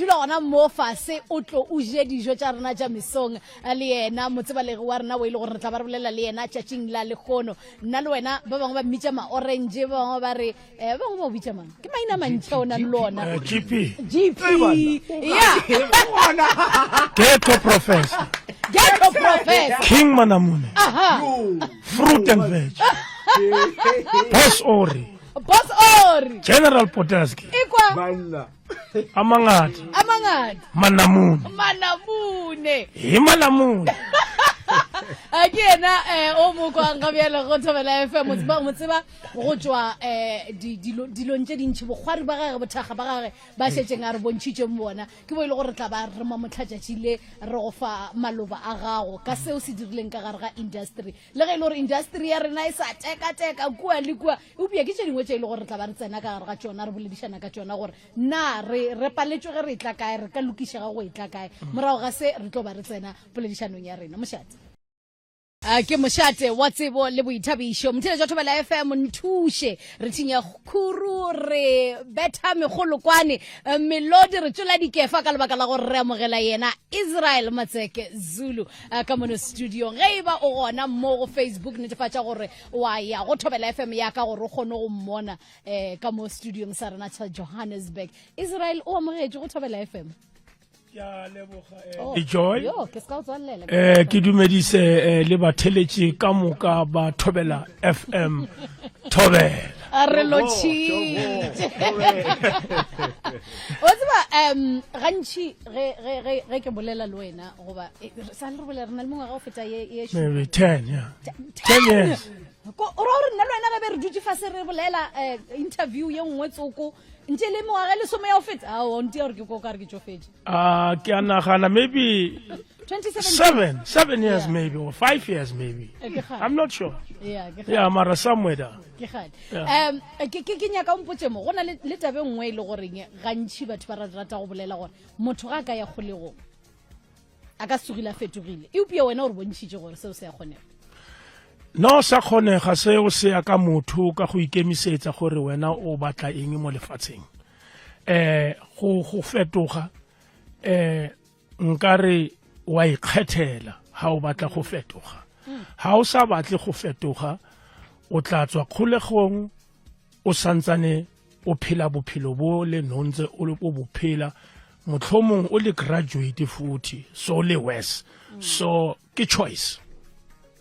dula gona mo fase o tlo o je dijo tša rena tša mesong le yena motsebalegi wa rena o e le gore re tla ba re bolela le yena tšatšing la lehono. Nna le wena ba bangwe ba mmitša ma-orange, ba bangwe ba re eh, ba bangwe ba o bitša mang? Ke maina a mantši a o nang le ona. Eh, GP. GP. Yeah. Ghetto Professor. Ghetto Professor. King Manamune. Aha. Fruit and veg. Boss Ori. Boss Ori. General Potaski. Ikwa. Banna. A mangata. A mangata. Manamune. Manamune. Hi Manamune. A ke yena eh, o mo kwang ga bjale go Thobela FM o tseba mo tseba go tšwa eh dilong tše dintši bokgwari ba gage bothakga ba gage ba šetšeng a re bontšhitšeng bona ke bo e le gore tla ba re mo motlhatšatši le re go fa maloba a gago ka seo se dirileng ka gare ga industry le ge e le gore industry ya rena e sa tekateka kua le kua eupša ke tše dingwe tše e le gore re tla ba re tsena ka gare ga tšona re boledišana ka tšona gore na re re paletšwe ge re etla kae re ka lokišega go etla kae morago ga se re tlo ba re tsena poledišanong ya rena mošate Uh, ke mošate wa tsebo le boithabišo motheletša thobela fm nthuše re thinya khuru re betha megolokwane eh, melodi re tšola dikefa ka lebaka la gore re amogela yena israel matseke zulu eh, ka mono studiong ge e ba o gona mo go facebook netefatša gore wa ya go thobela fm ya ka gore o kgone go mmona um ka mo studiong sa rena sa johannesburg israel o amogetše go thobela fm eh, oh, joy eh ke dumedise eh, le batheletše ka moka ba thobela fm thobela a re lotšhitše o tseba um gantši ge ke bolela le wena goba e, sa le re bolela re na le mongwaga go feta ye maybe 10 yeah 10 years o ra gore nna le wena ge be re dutse fase re bolela eh, interview ye nngwe tsoko ntse le mengwaga e lesome ya go feta ao ntia gore ke ko ka re ke tsofetse a ke a nagana maybe seven seven years yeah. maybe or five years maybe eh, i'm not sure yeah, yeah mara somewhere there ke gale um ke ke nyaka o mpotse mo go na le tabe nngwe e le goreng gantši batho ba rata go bolela gore motho ga a ka ya kgolegong a ka se tsogile a fetogile eupša wena o re bontšhitše gore seo se a kgonega no sa kgonega seo se ya ka motho ka go ikemisetsa gore wena o batla eng mo lefatsheng eh go go fetoga eh nkare wa ikgethela ha o batla go fetoga ha o sa batle go fetoga o tla tswa kgolegong o santsane o phela bophelo bo le nontse o le o bophela mohlomong o le graduate futhi so le worse mm. so ke choice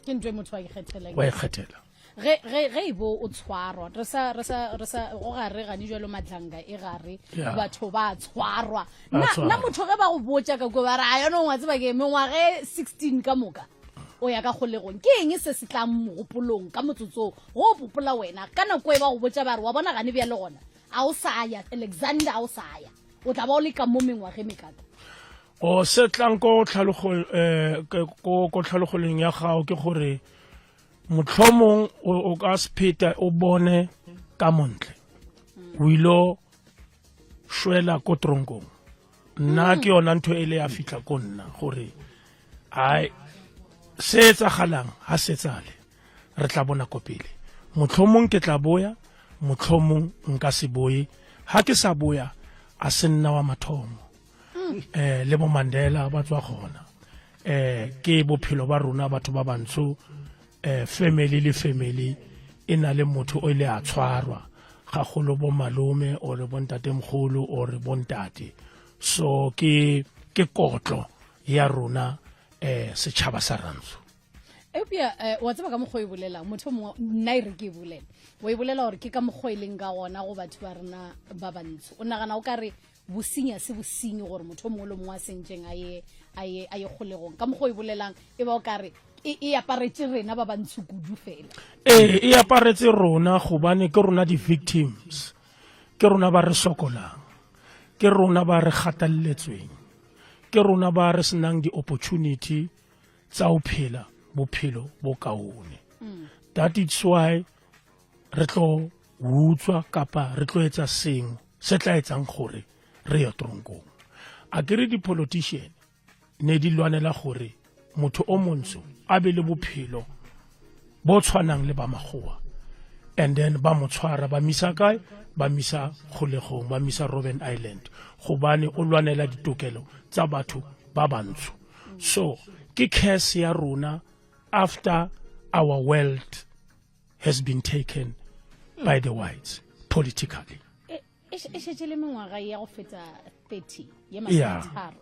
ke ntwe motho wa ikgethela wa ikgethela ge ge ge e bo o tshwarwa re sa re sa re sa go gare gane jalo madlanga e gare batho ba tshwarwa na na motho ge ba go botša ka ko ba re a yone ngwa tseba ke mengwage 16 ka moka o ya ka kgolegong ke eng se se tlang mogopolong ka motsotsong go o popola wena ka nako e ba go botša ba re wa bona gane bjale gona a o sa ya alexander a o sa ya o tla ba o le ka mo mengwage mekaka o se tlang ko tlhalogo eh, ko ko tlhalogoleng ya gago ke gore motlhomong o ka se pheta o bone ka montle o ilo shwela ko tronkong nna ke yona ntho e le ya fitlha ko nna gore ai se etsagalang ha se tsale re tla bona ko pele motlhomong ke tla boya motlhomong nka se boye ha ke sa boya a se nna wa mathomo eh le bo Mandela ba tswa gona eh ke bophelo ba rona batho ba bantsho eh family le family e na le motho o ile a tshwarwa gagolo bo malome or bo ntatemogolo or bo ntate so ke ke kotlo ya rona eh setšhaba sa rantsho eupša eh, wa tseba ka mokgwa o e bolelang motho mongwe nna e re ke e bolela o e bolela gore ke ka mokgwa e leng ka gona go batho ba rena ba bantsho o nagana o ka re bosenyi a se bosenyi gore motho o mongwe le mongwe a sentšeng a ye a ye a ye kgolegong ka mokgwa o e bolelang e ba o ka re e, e aparetse rena ba bantsho kudu fela ee e aparetse rona gobane ke rona di-victims ke rona ba re sokolang ke rona ba re gateletsweng ke rona ba re senang di-opportunity tsa go phela bophelo bo kaone mm. that is why re tlo utswa kapa re tlo etsa sengwe se tla etsang gore re ye tronkong a ke re di-politician ne di lwanela gore motho o montsho a be le bophelo bo tshwanang le ba makgowa. And then ba mo tshwara ba misa kae? Ba misa kgolegong, ba misa Robben Island, gobane o lwanela ditokelo tsa batho ba bantsho. So ke curse ya rona after our world has been taken by the whites politically. E, e šetše le mengwaga ya go feta 30 ye masometharo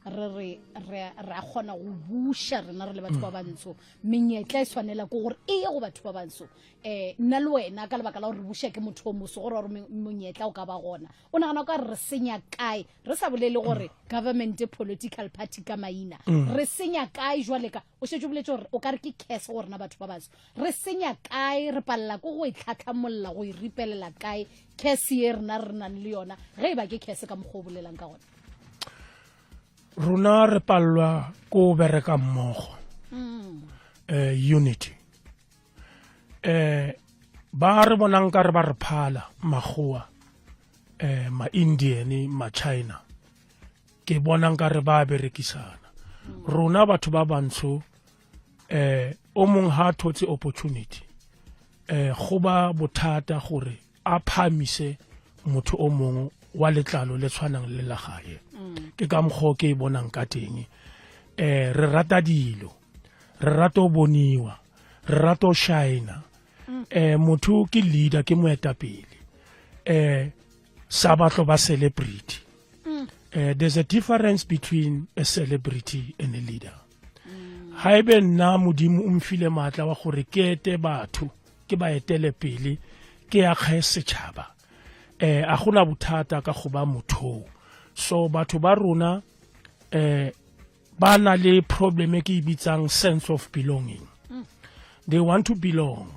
re re re a kgona go buša rena re le batho ba bantsho. Menyetla e swanela ke gore e ye go batho ba bantsho. Nna le wena ka lebaka la gore re buša ke motho o moso, gore gore monyetla o ka ba gona. O nagana o ka re re senya kae? Re sa bolele gore government political party ka maina. Re senya kae jwale ka o šetše o boletse gore o ka re ke curse go rena batho ba baso. Re senya kae? Re palela ko go e tlhatlhamolla, go e ripelela kae curse ye rena re nang le yona, ge e ba ke curse ka mokgwa o bolelang ka gona? Rona re palelwa ko bereka mmogo, unity. Ba re bonang ka re ba re phala makgowa, ma Indian, ma China, ke bonang ka re ba berekisana. Rona batho ba bantsho, o mong ha thotse opportunity, go ba bothata gore a phamise motho o mongwe wa letlalo le tshwanang le la gae. Ke ka mokgwa ke e bonang ka teng. Re rata dilo, re rata o boniwa, re rata o shina. Motho ke leader, ke moetapele, sa batlo ba celebrity. There's a difference between a celebrity and a leader. Haebe nna Modimo o mfile maatla wa gore ke ete batho, ke ba etele pele, ke akge setšhaba, a gona bothata ka go ba motho. So batho ba rona ba na le problem e ke e bitsang sense of belonging. They want to belong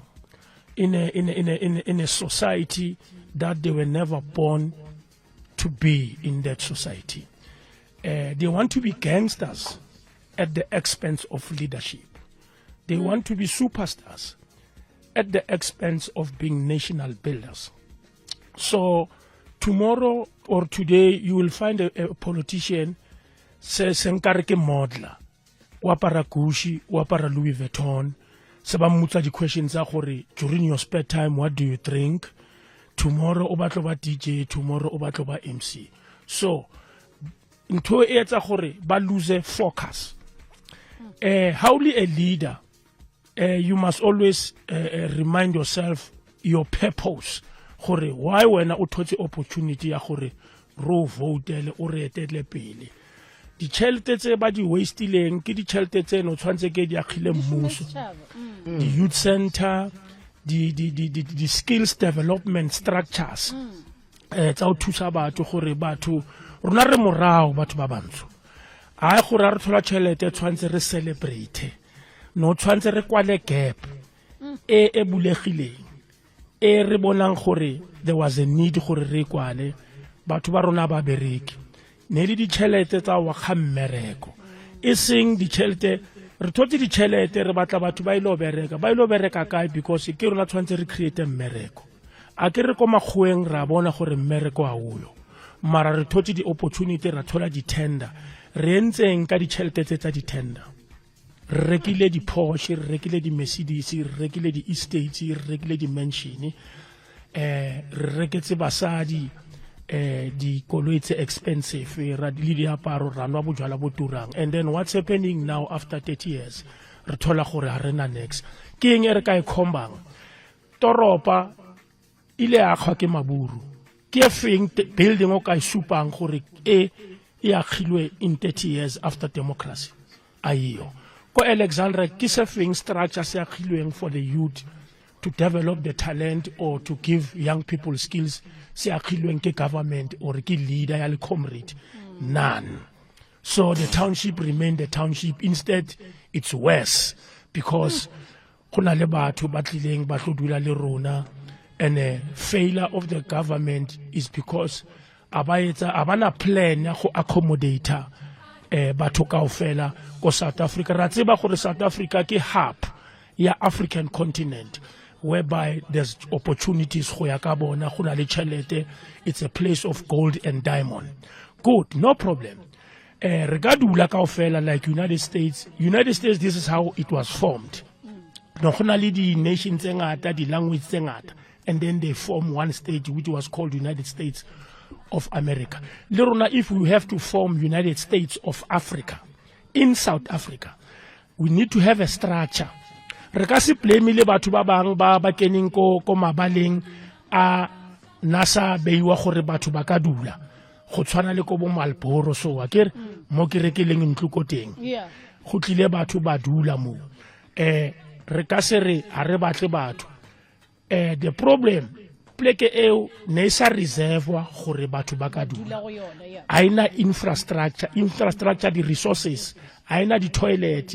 in a society that they were never born to be in that society. They want to be gangsters at the expense of leadership. They want to be superstars at the expense of being national builders. So tomorrow or today you will find a politician se se nkare ke modler, o apara Gucci, o apara Louis Vuitton, se ba mmotsa di-question tsa gore during your spare time what do you drink. Tomorrow o batlo ba DJ, tomorrow o batlo ba MC. So ntho e etsa gore ba lose focus. How le a leader, you must always remind yourself your purpose, gore why wena o thotse opportunity ya gore ro voutele, o re etele pele. Ditšhelete tse ba di wastileng ke ditšhelete tse no tshwanetse ke di agile mmuso, di-youth center, di-skills development structures tsa go thusa batho, gore batho rona re morao, batho ba bantsho. A gore a re thola tšhelete tshwanetse re celebrate? No, tshwanetse re kwale gap e e bulegileng e re bonang gore there was a need gore re kwale. Batho ba rona ba bereke ne le ditšhelete tsa wa kga mmereko, e seng ditšhelete re thotse ditšhelete re batla batho ba ile go bereka. Ba ile go bereka kae? Because ke rona tshwanetse re create mmereko. A ke re ko makgoweng ra bona gore mmereko a oyo, mara re thotse di-opportunity, ra thola di-tender. Re entseng ka ditšhelete tse tsa di-tender? Re rekile di-Porsche, re rekile di-Mercedes, re rekile di-estates, re rekile di-mansion, re reketse basadi dikoloi tse expensive, ra le diaparo, ra nwa bojwala bo turang. And then what's happening now after 30 years? Re thola gore ha re na next. Ke eng e re ka e khombang? Toropa ile ya akgwa ke maburu. Ke e feng building o ka e supang gore e e agilwe in 30 years after democracy? A iyo ko Alexandra ke se feng structure se agilweng for the youth to develop the talent or to give young people skills, se agilweng ke government or ke leader ya le comrade? None. So the township remain the township. Instead it's worse because go na le batho ba tlileng ba tlo dula le rona, and a failure of the government is because a ba etsa, a bana plan ya go accommodate batho kaofela ko South Africa. Ra tseba gore South Africa ke hub ya African continent whereby there's opportunities go ya ka bona, go na le tšhelete, it's a place of gold and diamond. Good, no problem. Re ka dula kaofela like United States. United States, this is how it was formed. No, go na le di-nation tse ngata, di-language tse ngata. and then they form one state which was called United States of America. Le rona if we have to form United States of Africa in South Africa, we need to have a structure. Re ka se blame le batho ba bang ba ba keneng ko ko mabaleng a nasa beiwa gore batho ba ka dula go tshwana le ko bo Marlboro so a kere mo ke rekeleng ntlo ko teng go tlile batho ba dula mo eh re ka se re ha re batle batho eh the problem pleke eo ne e sa reservewa gore batho ba ka dula a ena infrastructure infrastructure di-resources a ena di-toilet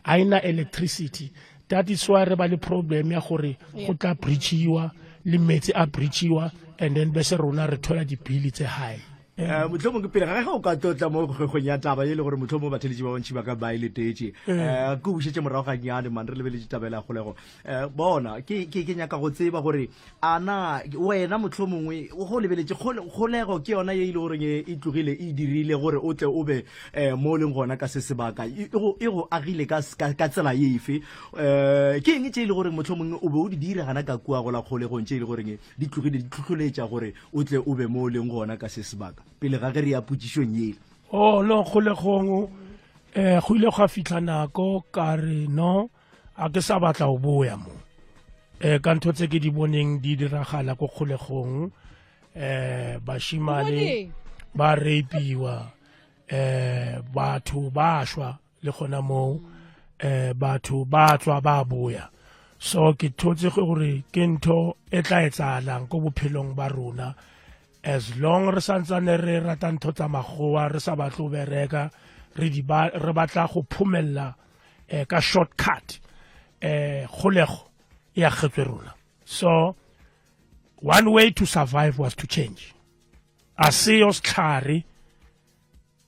a ena electricity that is why re ba le problem ya gore go tla breachiwa le metsi a breachiwa and then bese rona re thola dibili tse high Eh, mohlomong ke pele ga ge o ka tlotla mo kgwegong ya taba e le gore mohlomong batheletši ba bantši ba ka ba e letetše um ke o bušetše morago gannyane man re lebeletše tabela ya kgolego um bona ke ke- ke nyaka go tseba gore a na wena mohlomongwe go lebeletše kgolego ke yona ye e le goreng e e tlogile e dirile gore o tle o be um mo o leng gona ka se sebaka e e e go agile ka ka tsela ye efe um ke eng tše e le goreng mohlomongwe o be o di dira gana ka kua gola kgolegong tše e le goreng di tlogile di tlhohloletša gore o tle o be mo o leng gona ka se sebaka pele ga ge re ya potšišong yela oh no kgolegong um go ile gwa fitlha nako ka re no a ke sa batla go boya mo um ka ntho tse ke di boneng di diragala ko kgolegong um bashimane ba rapiwa um batho ba shwa le gona moo um batho ba tswa ba boya so ke thotse gore ke ntho e tla etsahalang ko bophelong ba rona as long re santsane re rata ntho tsa magoa re sa batle go bereka re di ba re batla go phomella eh, ka shortcut eh kgolego e agetswe rona so one way to survive was to change a seyo setlhare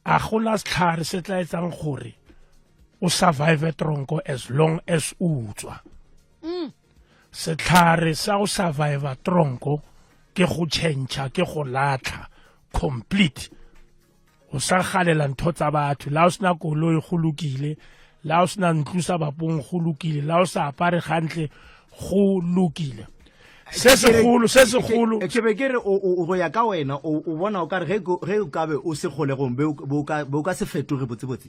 a gona setlhare se tla etsang gore o survive tronko as long as o utswa mm. setlhare sa go survive tronko ke go change ke go latlha complete o sa galela ntho tsa batho la o sena koloi go lokile la o sena ntlo sa bapong go lokile la o sa apare gantle go lokile se segolo se segolo ke be ke re o go ya ka wena o bona o kare ge o kabe o se kgolegong be o ka se fetoge botsebotse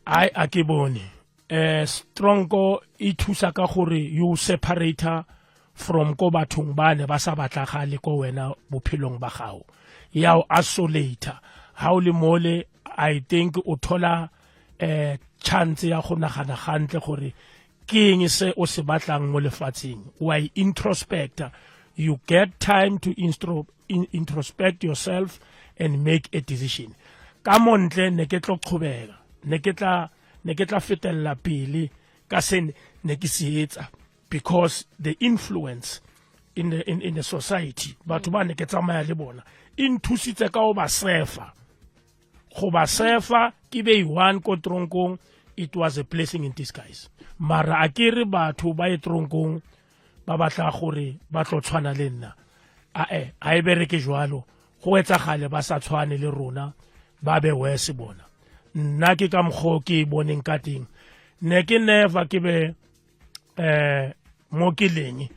ai a ke bone eh stronko e thusa ka gore you separator from ko bathong ba ne ba sa batlagale ko wena bophelong ba gago ya o isolator ha o le mole i think o thola eh chance ya go nagana gantle gore ke eng se o se batlang mo lefatsheng wa e introspecta you get time to instro, in, introspect yourself and make a decision ka montle ne ke tlo qhobeka ne ke tla ne ke tla fetella pele ka se ne ke se etsa because the influence in the, in, in the society batho ba ne ke tsamaya le bona e nthusitse ka o ba sefa go ba sefa ke be one ko tronkong it was a blessing in disguise mara a ke re batho ba ye tronkong ba batla gore ba tlo tshwana le nna ae a e bereke jwalo go etsagale ba sa tshwane le rona ba be worse bona nna ke ka mokgwa ke e boneng ka teng ne ke never ke be eh mo ke leng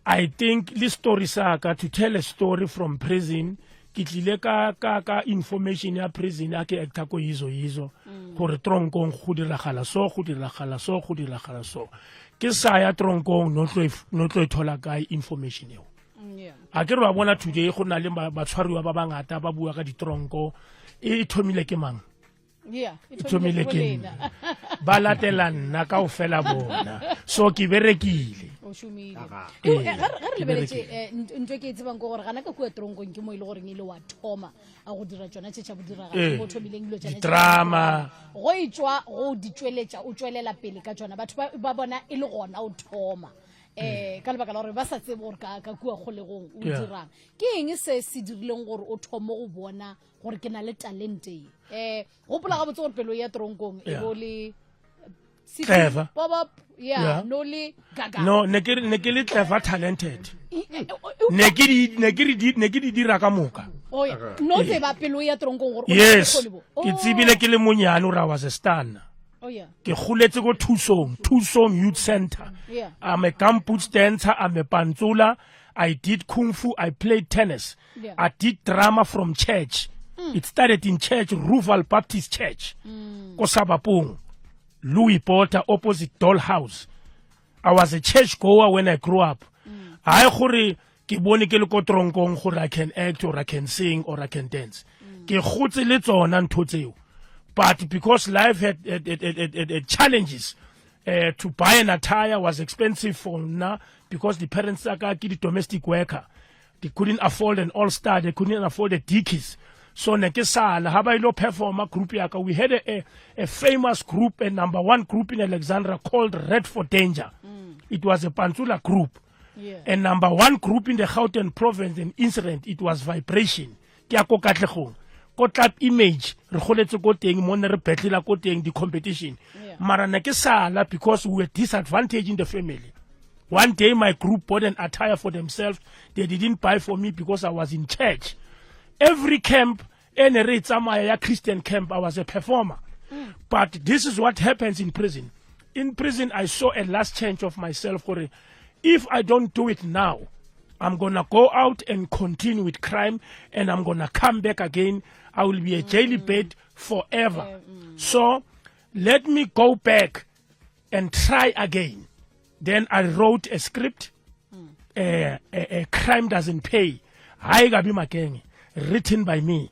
i think le story sa ka to tell a story from prison ke tlile ka ka ka information ya prison a ke actor ko yizo yizo mm. gore tronkong go diragala so go diragala so go diragala so ke sa ya tronkong no tlo e, no tlo e thola kae information eo mm, a ke re wa bona today go na le batshwariwa ba bangata ba bua ka ditronko e thomile ke mang yeah e thomile ke nna ba latela nna kao fela bona so ke berekile o šomile Ee, eh, ga re ke lebeletse berekile. eh, ntho e ke e tsebang ke gore gana ka kua tronkong ke mo e le goreng e le wa thoma a go dira tsona tše tša bodiragatsi Ee. mo o thomileng dilo tšona tše tša Di-drama. bodiragatsi. go e tšwa go di tšweletša o tšwelela pele ka tsona batho ba ba bona e le gona o thoma um ka lebaka la gore ba sa tsebe gore ka ka kua kgolegong o Yeah. dirang ke eng se se dirileng gore o thome go bona gore ke na le talente ye um gopola gabotse gore pelo ya tronkong e bo le Clever. Pop, yeah, no le gaga no ne ke ne ke le clever talented ne ke di ne ke di ne ke di dira ka moka oh yeah no tseba pelo ya tronkong gore yes ke tsebile ke le monyane gore i was a star nna. Oh, yeah. Ke goletse ko Thusong, Thusong Youth Center. Yeah. I'm a gumboot dancer, I'm a pantsula. I did kung fu, I played tennis. Yeah. I did drama from church. It started in church, Ruval Baptist Church. Ko Sabapong. Louis Porter opposite Dollhouse. I was a church goer when I grew up. Hayi gore ke bone ke le ko tronkong gore I can act or I can sing or I can dance. Ke gotse le tsona ntho tseo. But because life had, had, had, had, had, had challenges, to buy an attire was expensive for nna because the parents tsa ka ke di domestic worker. They couldn't afford an all-star, they couldn't afford a Dickies. So ne ke sala ha ba ilo performa group ya ka we had a famous group, a number one group in Alexandra called Red for Danger. It was a Pantsula group. Yeah. And number one group in the Gauteng province in incident, it was Vibration. Ke ya ko Katlehong. Ko Club Image, re goletse ko teng, mo ne re battle ko teng, di competition. Yeah. Mara ne ke sala because we were disadvantaged in the family. One day my group bought an attire for themselves. They didn't buy for me because I was in church. Every camp, e ne re e tsamaya ya Christian camp, I was a performer. But this is what happens in prison. In prison, I saw a last change of myself. Gore, if I don't do it now, I'm going to go out and continue with crime, and I'm going to come back again. I will be a jailbird forever. So let me go back and try again. Then I wrote a script, Crime Doesn't Pay, Hayi Kabi Makenge, written by me.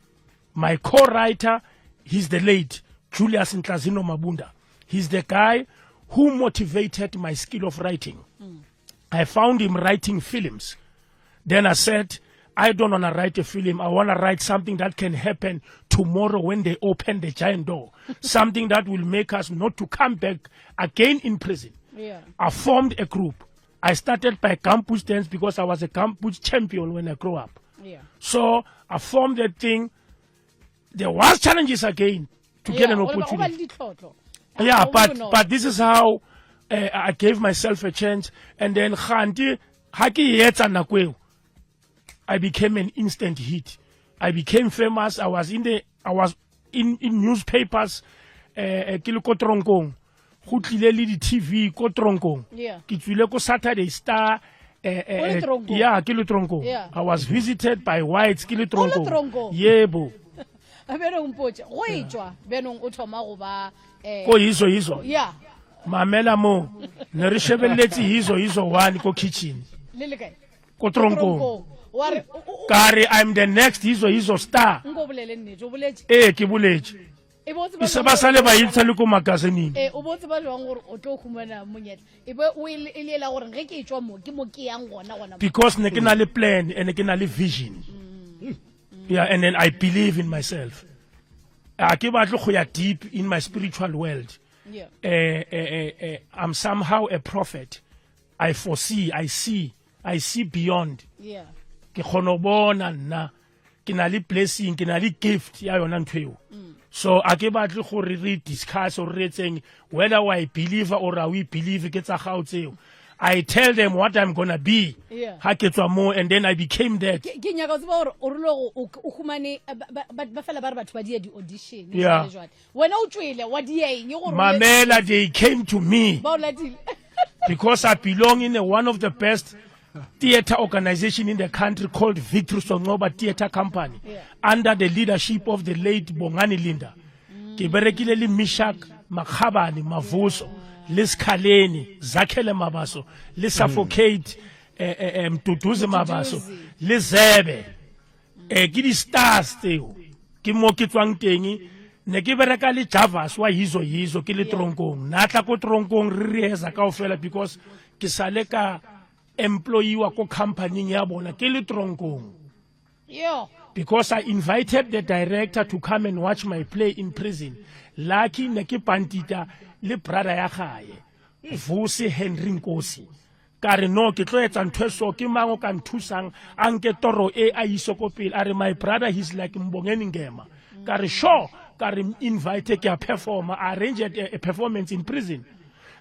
My co-writer, he's the late Julius Ntlazino Mabunda. He's the guy who motivated my skill of writing. I found him writing films. Then I said, I don't want to write a film. I want to write something that can happen tomorrow when they open the giant door. Something that will make us not to come back again in prison. Yeah. I formed a group. I started by gumboot dance because I was a gumboot champion when I grew up. Yeah. So I formed that thing. There was challenges again to get Yeah, an o le ba- o ba opportunity. le ditlhotlo. Yeah, Ha o bonolo. but this is how I gave myself a chance. And then kganti, ha ke e etsa nako eo, I became an instant hit. I became famous. I was in newspapers. Ke le ko tronkong. Go tlile le di TV ko tronkong. Yeah. Ke tswile ko Saturday Star. O le tronkong? Yeah, ke le tronkong. Yeah. I was visited by whites ke le O le tronkong. tronkong? Yebo. A bjanong mpotše, go e tšwa, bjanong o thoma go ba, Ko yizo yizo. Yeah. Mamela mo. Ne re shebelletse yizo yizo one ko kitchen. Le le kae? Ko tronkong. Tronkong. Wa re, o, o, o. Ka re, I'm the next yizo yizo star. Nko bolele nnete, o boletše? Ee, ke boletše. E bo o tseba E se jwang ba gore sale ba intsha le ko magazineng. E, o bo o tseba jwang gore o tlo humana monyetla? E be o e le, e le ela gore ge ke tšwa mo, ke mo ke yang gona, gona mo. Because ne ke na le plan and ke na le vision. Yeah, and then I believe in myself. A ke batle go ya deep in my spiritual world. Yeah. I'm somehow a prophet. I foresee, I see, I see beyond. Yeah. Ke kgona go bona nna. Ke na le blessing, ke na le gift ya yona ntho eo. So a ke batle gore re discuss or re etseng whether I believe or I we believe ke tsa gago tseo. I tell them what I'm going to be. Yeah. Ha ke tswa mo, and then I became that. Ke nyaka go tseba gore o rile go o humane, ba fela ba re batho ba dia di-audition, Yeah. jwale jwale. Wena o tswele, wa dia eng gore o le- Mamela, they came to me. Ba o latile. Because I belong in one of the best theater organization in the country called Victory Sonqoba Theatre Company, Yeah. under the leadership of the late Bongani Linda. Ke berekile le Mishak Makhabane Mavuso, le Skhaleni, Zakhele Mabaso, le Suffocate, Mduduzi Mabaso, le Zebe. Ke di stars tseo. Ke mo ke tswang teng. Ne ke bereka le Javas wa Yizo Yizo ke le tronkong. Na tla ko tronkong re rehearsa kaofela because ke sale ka employee wa ko company ya bona ke le tronkong. Yo. Because I invited the director to come and watch my play in prison. Lucky ne ke pantita le brother ya gae, Vusi Henry Nkosi. Ka re no, ke tlo etsa ntho e so, ke mang o ka nthusang a nke toro e a ise ko pele. A re my brother, he's like Mbongeni Ngema. Ka re sure, ka re invite ke a performer, I arranged a performance in prison.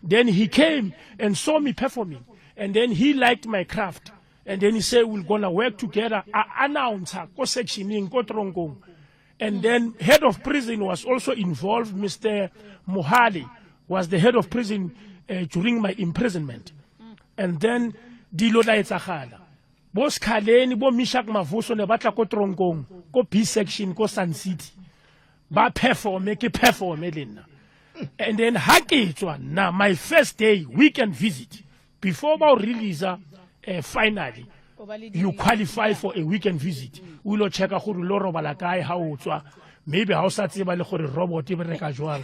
Then he came and saw me performing, and then he liked my craft. And then he said, we're going to work together. I announced ko sectioning, ko tronkong. And then head of prison was also involved. Mr. Mohali was the head of prison during my imprisonment. And then dilo la etsagala. Bo Skhaleni, bo Mishak Mavuso ne batla ko tronkong, ko B section, ko Sun City. Ba performe, ke performe le nna. And then ha ke tswa nna, my first day, weekend visit, before ba o release finally, you qualify for a weekend visit. O ilo checka gore lo robala kae ha o tswa. Maybe ha o sa tseba le gore robot e bereka jwang.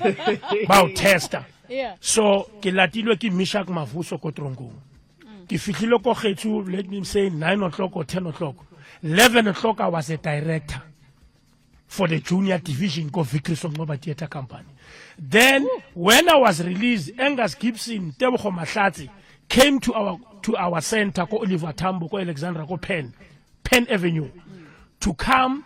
Ba o testa. So ke latilwe ke Mishak Mavuso ko tronkong. Ke fihlile ko Kgethu, let me say 9 o'clock or 10 o'clock. 11 o'clock I was a director for the junior division ko Victory Sonqoba Theatre Company. Then when I was released, Angus Gibson, Tebogo Mahlatsi came to our center ko Oliver Tambo, ko Alexandra, ko Penn Avenue, to come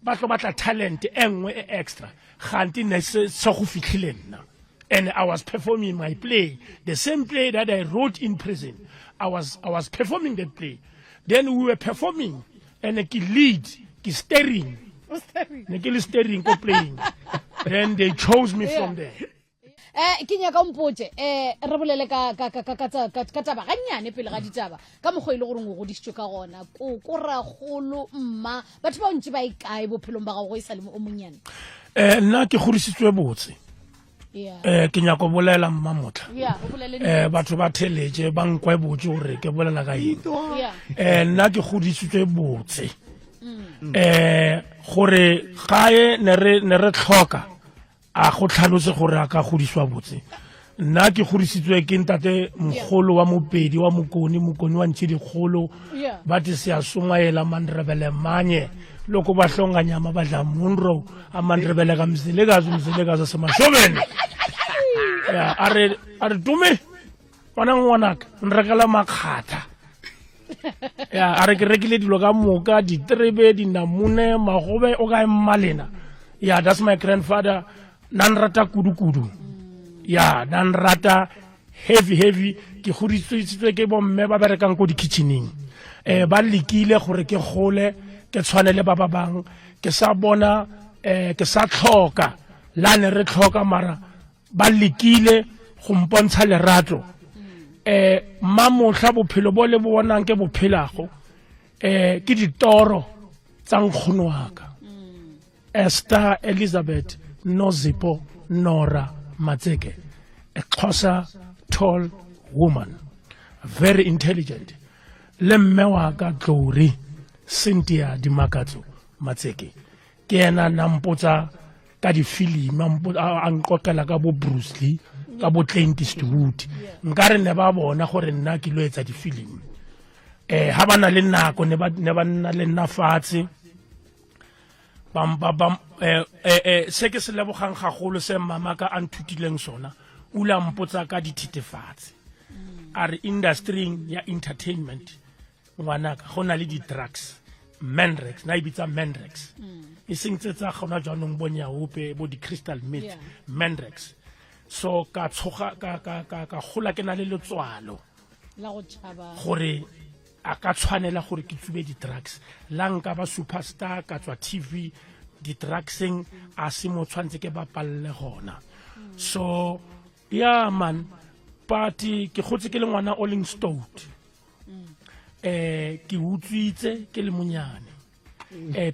ba tlo batla talent e nngwe e extra. Ganti ne se go fitlhile nna. And I was performing my play, the same play that I wrote in prison. I was performing that play. Then we were performing, and ke lead, ke steering. Ne ke le steering ko playing. Then they chose me from there. Ke nyaka o mpotse, re bolele ka taba gannyane pele ga ditaba, ka mokgwa e le gore o godisitswe ka gona, koko, ragolo, mma, batho ba ntse ba e kae bophelong ba gago go e sa le o monnyane? Nna ke godisitswe botse. Ke nyaka go bolela mma motla. Batho ba theletše ba nkwe botse gore ke bolela ka eng. Nna ke godisitswe botse. Gore gae ne re tlhoka a go tlhalose gore a ka godiswa botse. Nna ke godisitswe ke ntate mogolo wa Mopedi wa Mokoni, Mokoni wa ntšhe dikgolo, ba te se a songwaela mandrebele manye loko ba hlonga nyama ba dla Munro a mandrebele ka Mzilikazi, Mzilikazi se mashobeni. Ya, a re tume ngwana ngwanaka nrekela makgatha. Ya, a re ke rekile dilo ka moka, diterebe, dinamune, magobe, o kae mmalena. Ya, that's my grandfather. Na nrata kudu kudu. Ya, na nrata heavy heavy. Ke godisitswe ke bomme ba berekang ko di-kitchening. Ba lekile gore ke gole, ke tshwane le ba ba bang. Ke sa bona, ke sa tlhoka. La ne re tlhoka mara ba lekile go mpontsha lerato. Mmamohla bophelo bo le bonang ke bophelago, ke ditoro tsa nkgono wa ka. Esther Elizabeth Nozipho Nora Matseke, a Xhosa tall woman, very intelligent. Le mme wa ka Glory Cynthia Dimakatso Matseke, ke yena na mpotsa ka difilimi, a nqoqela ka bo Bruce Lee, ka bo Clint Eastwood. Nkare ne ba bona gore nna ke lo etsa difilimi. Ha ba na le nako ne ba nna le nna fatshe. Se ke se lebogang gagolo se mama ka a nthutileng sona, o ile a mpotsa ka dithethefatsi. A re industry ya entertainment ngwanaka go na le di-drugs, Mandrax, na e bitsa Mandrax. E seng tse tsa gona jaanong bo nyaope, bo di-crystal meth, Mandrax. So ka tshoga, ka gola ke na le letswalo gore a ka tshwanela gore ke tsube di-drugs. La nka ba superstar ka tswa TV, di-drugseng a se mo tshwanetse ke bapalle gona. So yeah man, but ke gotse ke le ngwana o leng stout. Ke utswitse ke le monyane.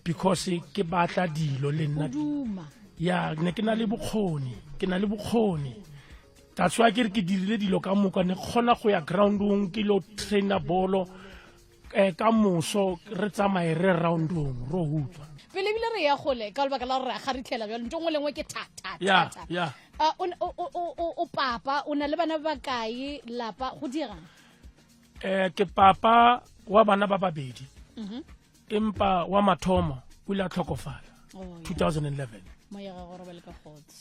Because ke batla dilo le nna. Ya, ne ke na le bokgoni, ke na le bokgoni. That's why ke re ke dirile dilo ka moka, ne kgona go ya groundong ke lo trainer bolo, ka moso re tsamaye re roundong ro utswa. Pele ebile re ya gole ka lebaka la gore re a kgaritlhela jalo, ntho nngwe le nngwe ke tha, tha, tha, tha. O papa, o na le bana ba bakae lapa go dirang? Ke papa wa bana ba babedi. Empa wa mathomo o ile a tlhokofala 2011.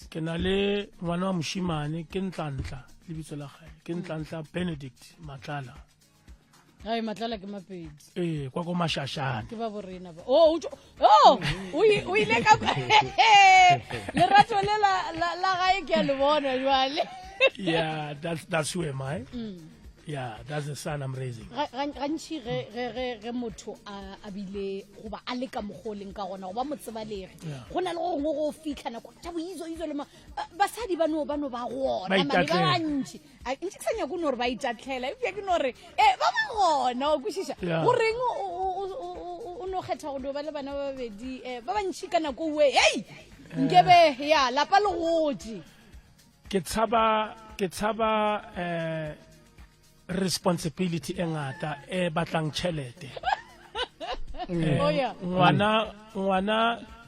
Ke na le ngwana wa moshimane, ke Ntlantla lebitso la gae, ke Ntlantla Benedict Matlala. Ai, Matlala ke Mapedi. Kwa ko Mashashane. Ke ba borena ba. Oh, oh, o ile ka lerato le la gae ke a le bona jwale. Yeah, that's who am I. Yeah, that's the son I'm raising. Gantši ge ge ge ge motho a a bile goba a le ka mokgwa o leng ka gona goba motsebalegi go na le go gongwe go fitlha nako tša boizo izo le ma basadi ba no ba no ba gona mane ba bantši ntše ke sa nyako no gore ba itatlhela eupša ke no re e ba ba gona o kwešiša goreng o no kgetha go dio ba le bana ba babedi um ba bantši ka nako ue hei nkebe ya lapa le gotse Ke tshaba ke tshaba eh responsibility e ngata e batlang tšhelete. Eh, oh, yeah. Ngwana ngwana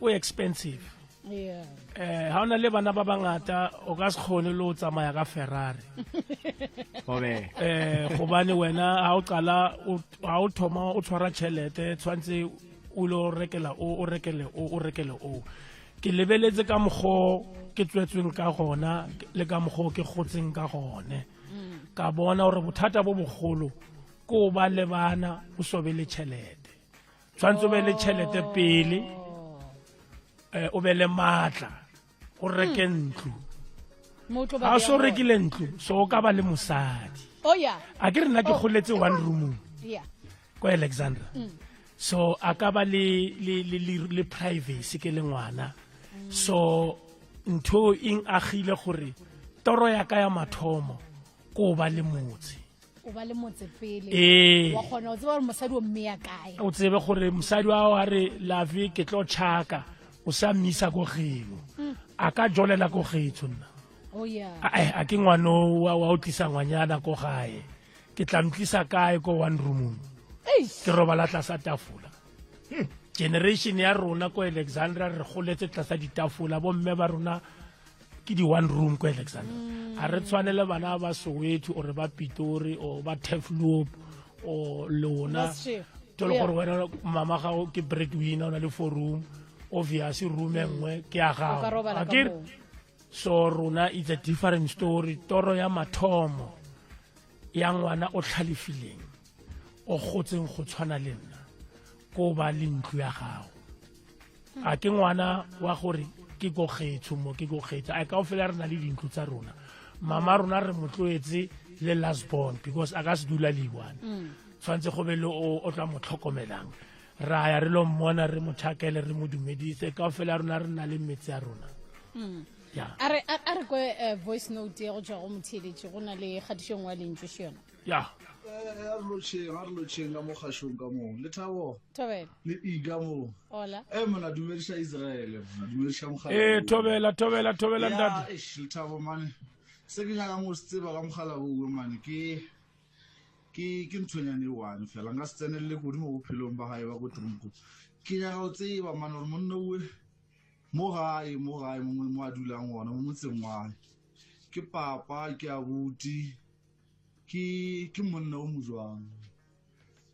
o expensive. Yeah. Eh ha ona le bana ba bangata o ka se kgone le o tsamaya ka Ferrari. Obe. Eh gobane wena ha o qala ha o thoma o tshwara tšhelete tshwantse o lo rekela o o rekele o o rekele o. Ke lebeletse ka mokgo ke tswetsweng ka gona le ka mokgo ke gotseng ka gone. Ka bona gore bothata bo bogolo ko ba le bana o so be le tšhelete. Tshwanetse o be le tšhelete pele eh, o be le maatla o reke ntlo. Ga o so rekile ntlo so o ka ba le mosadi. Oh yeah. A ke re nna ke oh. goletse one roomong. Yeah. Kwa Alexandra. Mm. So a ka ba le le le le privacy ke le ngwana. So ntho eng agile gore toro ya ka ya mathomo ko ba le motse. O ba le motse pele. Ee. Wa kgona o tseba gore mosadi o mme ya kae. O tsebe gore mosadi wa a re lave ke tlo chaka o sa mmisa ko geno. Mm. A ka jolela ko getso nna. Oh yeah. A a ke ngwano wa wa o tlisa ngwanyana ko gae. Ke tla mtlisa kae ko one roomong. Ke robala tlasa tafola. Hmm. Generation ya rona ko Alexandra re goletse tlasa ditafola bomme ba rona ke di one room ko Alexandra. Mm. A re tshwane le bana ba Soweto or ba Pitori or ba Turfloop or lona. To le gore wena mama gago ke breadwinner o na le four room obvious room e nngwe ke ya gago. So rona it's a different story toro ya mathomo ya ngwana o tlhalefileng o gotseng go tshwana le nna ko ba le ntlo ya gago a ke ngwana wa gore ke ko kgetho mo ke ko kgetho a kao fela re na le dintlo tsa rona mama rona re mo tloetse le last born because a ka se dula le one mm. tshwanetse go be le o tla mo tlhokomelang ra ya re lo mmona re mo thakele re mo dumedise kao fela rona re na le metse ya rona mm. yeah. a re a re kwe eh, voice note ya go tswa go motheeletši go na le kgatišo nngwe ya lentšu še yona ya eh, a re lotšheng a re lotšheng ka mo kgašong ka moo le thabo thobela le e ka moo hola e mona dumediša israele mona dumediša mogala ee thobela thobela thobela ntate eish lethabo mane se ke nyakang go se tseba ka mogala bowe mane ke ke ke nthonyane e one fela nka se tsenelele kudu mo bophelong ba gae ba ko tronko ke nyaka go tseba mane gore monna owe Mo gae, mo gae, mo mo a dulang gona, mo motseng wa gae. Ke papa, ke abuti, ke ke monna o mo jwang.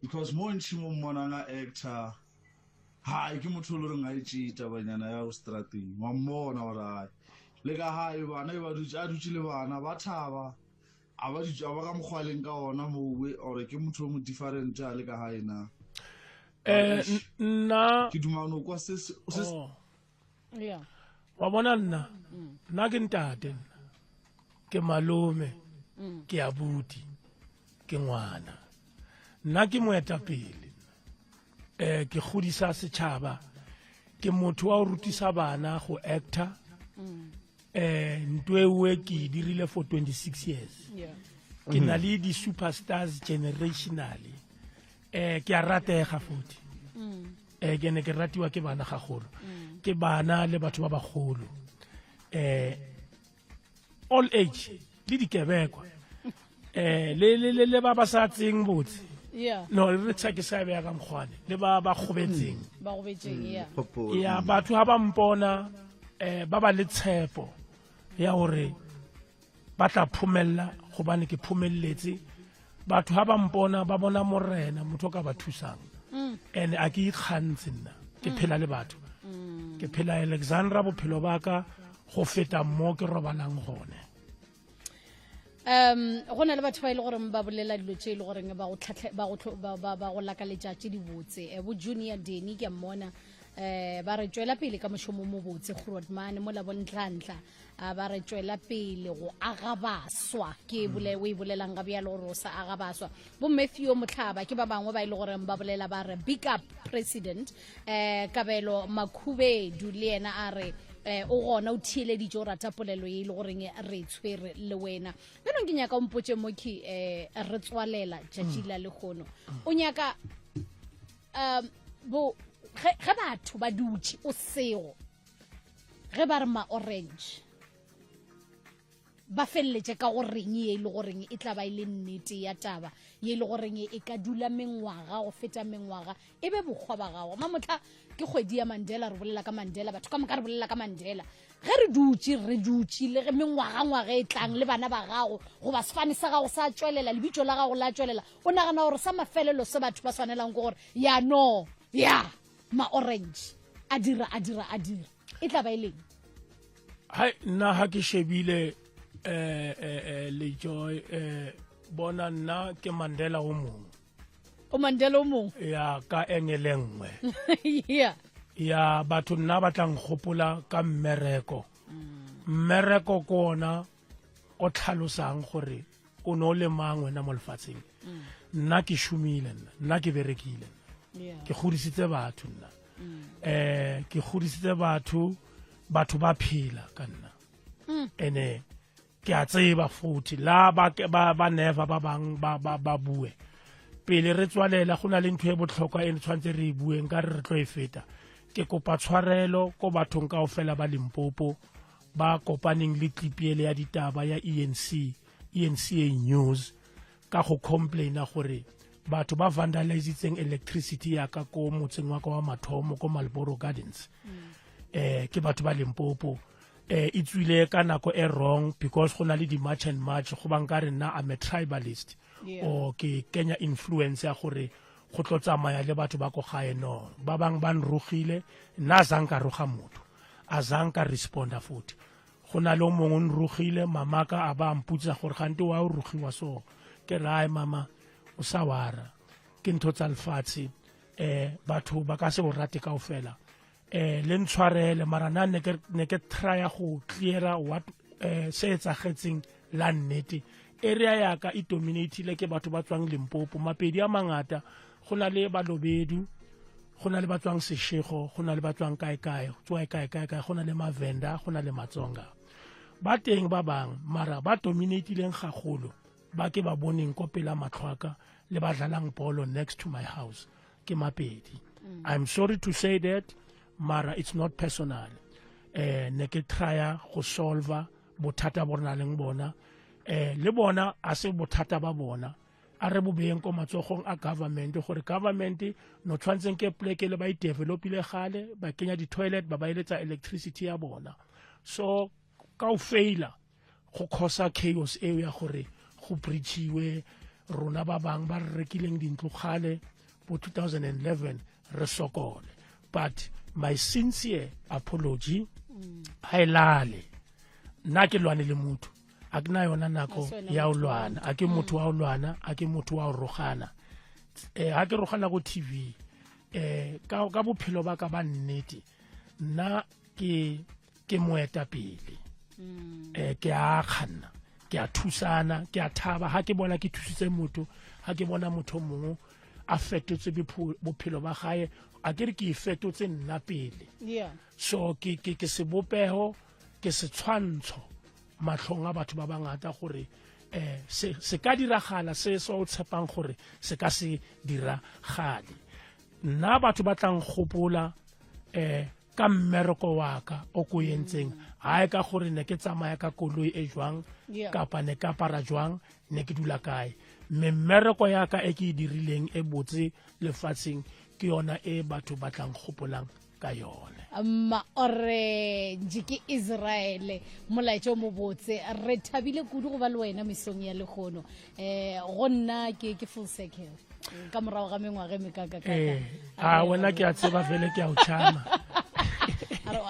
Because mo ntši mo mmonang a actor, hai ke motho o le goreng ga e tšee tabanyana ya go strateng. Wa mmona gore hai. Le ka gae bana e ba dutše, a dutše le bana ba thaba, a ba dutše, a ba ka mokgwa a leng ka ona mowe, or ke motho o mo different a le ka gae na. Eh, nna ke duma no kwa se se oh. yeah wa bona nna mm. nna ke ntate nna ke malome mm. ke abuti ke ngwana nna ke moetapele eh ke godisa setšhaba ke motho wa go rutisa bana go actor mm. eh ntwe ewe ke e dirile for 26 years yeah. ke na le di-superstars generationally eh ke a ratega futhi mm. eh ke ne ke ratiwa ke bana gagolo mm. ke bana le batho ba bagolo eh all age le dikebekwa eh le le le ba ba sa tseng botse yeah no re tsha ke sa beya ka mokgwane le ba ba gobetseng mm. ba gobetseng yeah ya batho ha ba mpona eh ba ba le tshepo ya hore ba tla phomella gobane ke phomelletse batho ha ba mpona ba bona morena motho o ka ba thusang mm. and a ke ikgantse nna ke mm. phela le batho mm. ke phela alexandra bophelo ba ka go feta mo ke robalang gone um go na le batho ba e le goreng ba bolela dilo tse e le goreng ba go tlhatlhe ba go ba go lakaletša tše dibotse eh, bo junior deni ke mmona Um ba re tšwela pele ka mošomo mobotse Grootman mola bontlantla a ba re tšwela pele go aga baswa ke bole o e bolelang ga bjalo gore o sa aga baswa bo Matthew Motlhaba ke ba bangwe ba e le goreng ba bolela ba re big up president eh Kabelo Makhubedu le yena a re eh o gona o theeleditše o rata polelo ye e le goreng re tshwere le wena bjanong ke nyaka o mpotše moki eh re tswalela tšatši la lehono o nyaka um bo ge batho ba dutše o sego ge ba re ma-orange ba feleletše ka go reng ye e le goreng e tla ba e le nnete ya taba ye e le goreng e ka dula mengwaga go feta mengwaga e be bokgwa ba gago mamotlha ke kgwedi ya mandela re bolela ka mandela batho ka moka re bolela ka mandela ge re dutše re dutše le ge mengwagangwaga e tlang le bana ba gago goba sefane sa gago sa tšwelela lebitso la gago la tšwelela o nagana gore sa mafelelo se batho ba swanelang ke gore ya no ya ma-orange a dira a dira a dira e tla ba e leng hai nna ha ke shebile eh eh, eh le joy eh bona nna ke mandela o mongwe o mandela o mongwe ya ka engele nngwe yeah ya batho nna ba tla nkgopola ka mmereko mmereko ke ona o tlhalosang gore o ne o le mang wena mo lefatsheng mm. nna ke šomile nna nna ke berekile nna ke godisitse batho nna um ke godisitse batho batho ba phela ka nna mm. ene ke a tseba futhi la ba ba ba never ba bang ba ba ba bue pele re tswalela go na le ntho e botlhokwa e re tshwanetse re e bueng ka re re tlo e feta ke kopa tshwarelo ko bathong kao fela ba limpopo ba kopaneng le tlipiele ya ditaba ya enc enca news ka go complaina gore batho ba vandalizitseng electricity ya ka ko motseng wa ka wa mathomo ko malboro gardens mm. eh ke batho ba limpopo eh e tswile ka nako e wrong because go na le di-march and march go bang ka re nna i'm a tribalist yeah. or ke kenya influence ya gore go tlo tsamaya le batho ba ko gae no ba bang ba nrogile nna a zanka roga motho a zanka responda futhi go na le o mongwe o nrogile mamaka a ba mputsa gore gante wa o rogiwa so ke re mama o sa wara ke ntho tsa lefatshe eh batho ba ka se o rate kaofela eh le ntshwarele mara nna ne ke ne ke trya go cleara what eh se etsagetseng la nnete area ya ka e dominatile ke batho ba tswang Limpopo mapedi a mangata go na le balobedu go na le ba tswang seshego go na le ba tswang kae kae tswa kae kae kae go na le mavenda go na le matsonga ba teng ba bang mara ba dominatileng gagolo ba ke ba boneng ko pela matlhwaka le ba dlalang bolo next to my house ke mapedi mm. i'm sorry to say that mara it's not personal eh ne ke trya go solver bothata bo re na leng bona eh le bona a se bothata ba bona a re bo beyeng ko matsogong a government gore government no tshwantseng ke pleke le ba e developile gale ba kenya di-toilet ba ba eletsa electricity ya bona so ka o faila go causa chaos eo ya gore go breachiwe rona ba bang ba re rekileng dintlo gale bo 2011 re sokole but my sincere apology ha e lale nna ke lwane le motho a ke na yona nako ya o lwana a ke motho wa o lwana a ke motho wa o rogana eh ha ke rogana go TV eh ka ka bophelo ba ka ba nnete nna ke ke moetapele mm. eh ke a kganna ke a thusana ke a thaba ha ke bona ke thusitse motho ha ke bona motho mongwe a fetotse bophelo ba gae a ke re ke e fetotse nna pele so ke ke ke sebopeho ke setshwantsho matlhong a batho ba bangata gore eh se se ka diragala se se o tshepang gore se ka se diragale nna batho ba tlang gopola eh ka mmereko wa ka o ko entseng hae ka gore ne ke tsamaya ka koloi e jwang kapa ne ka apara jwang ne ke dula kae mme mmereko ya ka e ke e dirileng e botse lefatsheng ke yona e batho ba tlang gopolang ka yone ma orange ke israele molaetša o mobotse re thabile kudu go ba le wena mesong ya lehono um go nna ke ke full circle ka morago ga mengwaga e mekakakaka eh, a wena ke a tseba fele ke a o tšhama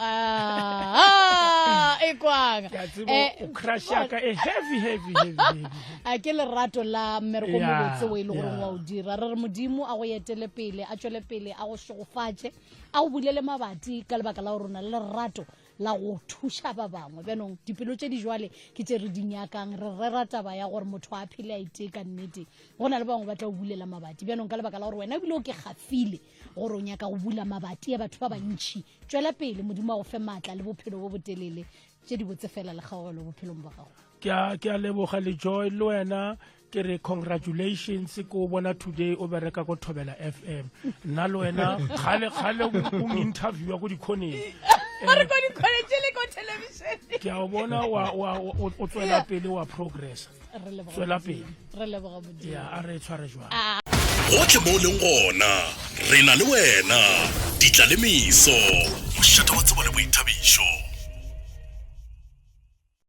ah, e. Ekwang. Ke a tseba Eh, o crush ya ka e heavy heavy heavy heavy. a ke lerato la mmereko Yeah, mobotse o e le goreng yeah. wa o dira re re modimo a go etele pele a tšwele pele a go šegofatše a go bulele mabati ka lebaka la gore o na le lerato la go thuša ba bangwe bjanong dipelo tše di jwale ke tše re di nyakang re rera taba ya gore motho a phele a itee ka nnete go na le bangwe ba tla o bulela mabati bjanong ka lebaka la gore wena ebile o ke gafile gore o nyaka go bula mabati ya batho ba bantšhi tšwela pele modimo a go fe maatla le bophelo bo botelele tše di botse fela le kgaogelo bophelong ba gago ke a ke a leboga le joy le wena ke re congratulations ko bona today o bereka ko thobela fm nna le wena kgale kgale o interviewa ko dikhoneng re ko dikhoneng le ko television ke a o bona wa wa o tswela pele wa progress tswela pele re leboga modimo ya a re tshware jwang ah. gotlhe mo o leng gona re na le wena ditla le meso mošate wa tsebo le boithabišo.